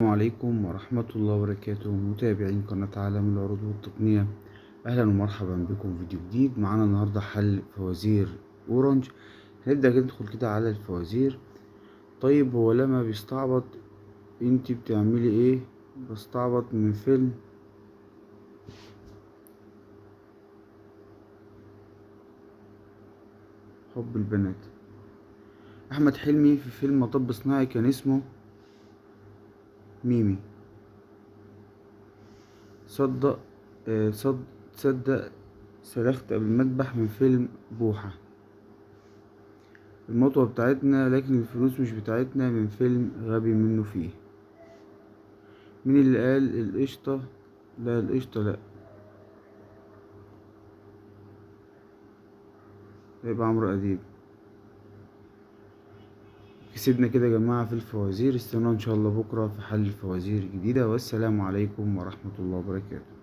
عليكم ورحمة الله وبركاته، متابعين قناة عالم العروض والتقنية، أهلا ومرحبا بكم في فيديو جديد. معانا النهاردة حل فوازير أورنج. هنبدأ كده ندخل كده على الفوازير. طيب هو لما بيستعبط انتي بتعملي ايه؟ بستعبط من فيلم حب البنات. أحمد حلمي في فيلم مطب صناعي كان اسمه ميمي. صدق صد تصدق صرخت قبل المذبح من فيلم بوحة. المطوة بتاعتنا لكن الفلوس مش بتاعتنا من فيلم غبي منه فيه. مين اللي قال القشطة؟ لا القشطة لا، يبقى عمرو أديب. كسبنا كده يا جماعة في الفوازير. استنونا إن شاء الله بكرة في حل الفوازير الجديدة، والسلام عليكم ورحمة الله وبركاته.